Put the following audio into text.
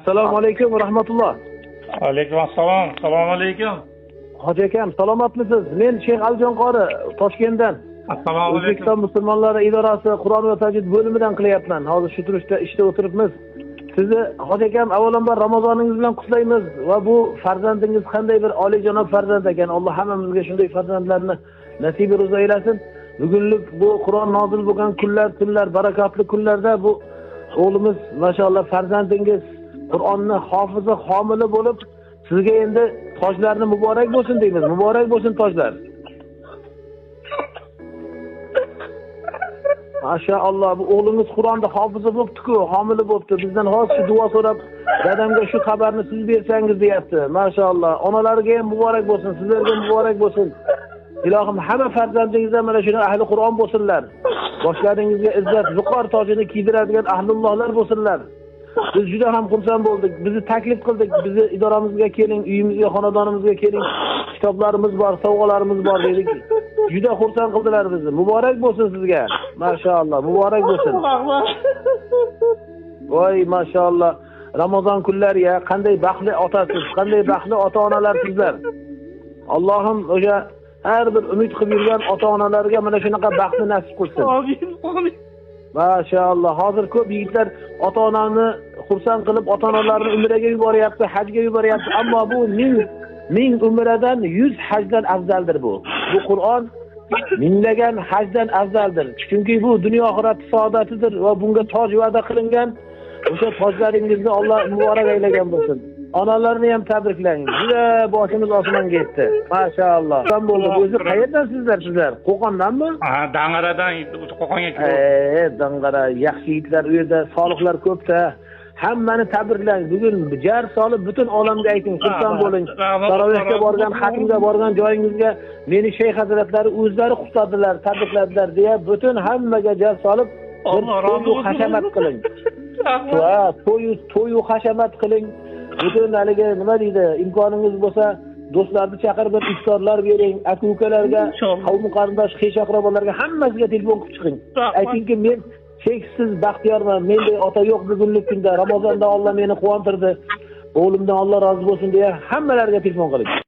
Assalomu alaykum va rahmatulloh. Alaykum assalom. Assalomu alaykum. Hoji akam, salomatmisiz? Men Shayx Alijon qori Toshkentdan. Assalomu alaykum. O'zbekiston musulmonlari idorasi Qur'on va tajvid bo'limidan qilyapman. Hozir shu turishda ishda o'tiribmiz. Sizni hoji akam avvalambor Ramozoningiz bilan qutlaymiz va bu farzandingiz qanday bir oliyjanob farzand ekan. Alloh hammamizga shunday farzandlarni nasibi ro'za aylasin. Bugunlik bu Qur'on nozil bo'lgan kunlar, tunlar, barakotli kunlarda bu o'g'limiz mashalloh farzandingiz Qur'onni hofizi, homili bo'lib, sizga endi tojlarni muborak bo'lsin deymiz. Muborak bo'lsin tojlar. Mashaalloh, bu o'g'lingiz Qur'onda hofizi bo'pti-ku, homili bo'pti. Bizdan hozir shu duo so'rab, dadamga shu xabarni siz bersangiz deyapti. Mashaalloh. Onalariga ham muborak bo'lsin, sizlarga muborak bo'lsin. Ilohim hamma farzandingizlar mana shuni ahli Qur'on bo'lsinlar. Boshlaringizga izzat, viqor tojini kiydiradigan ahlullohlar bo'lsinlar. Biz juda ham xursand bo'ldik. Bizni taklif qildik. Bizni idoramizga keling, uyimizga, xonadonimizga keling. Kitoblarimiz bor, sovg'alarimiz bor dedik. Juda xursand qildilar bizni. Muborak bo'lsin sizga. Mashaalloh, muborak bo'lsin. Voy, mashaalloh. Ramazon kunlari ya, qanday baxtli otasiz, qanday baxtli ota-onalar sizlar. Allohim o'sha har bir umid qilib yurgan ota-onalarga mana shunaqa baxtni nasib qilsin. Amin, amin. Mashaalloh. Hozir ko'p yigitlar ota-onani xursand qilib, ota-onalarini umraga yuboryapti, hajga yuboryapti. Ammo bu ming umradan 100 hajdan afzaldir bu. Bu Qur'on minglagan hajdan afzaldir. Chunki bu dunyo oxirat saodatidir va bunga toj va'da qilingan. O'sha tojlaringizni Alloh muborak aylagan bo'lsin. Onalarni ham tabriklang. Juda boshimiz osmonga yetdi. Mashaalloh. Xursand bo'ldik. O'zi qayerdan sizlar? Qo'qondanmi? Ha, Dang'aradan Qo'qonga kelib. Dang'ara, yaxshi yigitlar u yerda, solihlar ko'pda. Hammani tabriklang. Bugun jar solib butun olamga ayting, xursand bo'ling. Tarovehga borgan, xatmga borgan joyingizga meni shayx hazratlari o'zlari qutladilar, tabrikladilar deya butun hammaga jar solib bir to'yu hashamat qiling. Va to'yu hashamat qiling. Butun haligi nima deydi, imkoningiz bo'lsa do'stlarni chaqirib bir iftorlar bering, aka-ukalarga, qavm qarindosh, xesh aqrabolarga hammasiga telefon qilib chiqing. Aytingki, men cheksiz baxtiyorman, menday ota yo'q bugungi kunda, Ramazonda Alloh meni quvontirdi, o'g'limdan Alloh rozi bo'lsin deya hammalariga telefon qiling.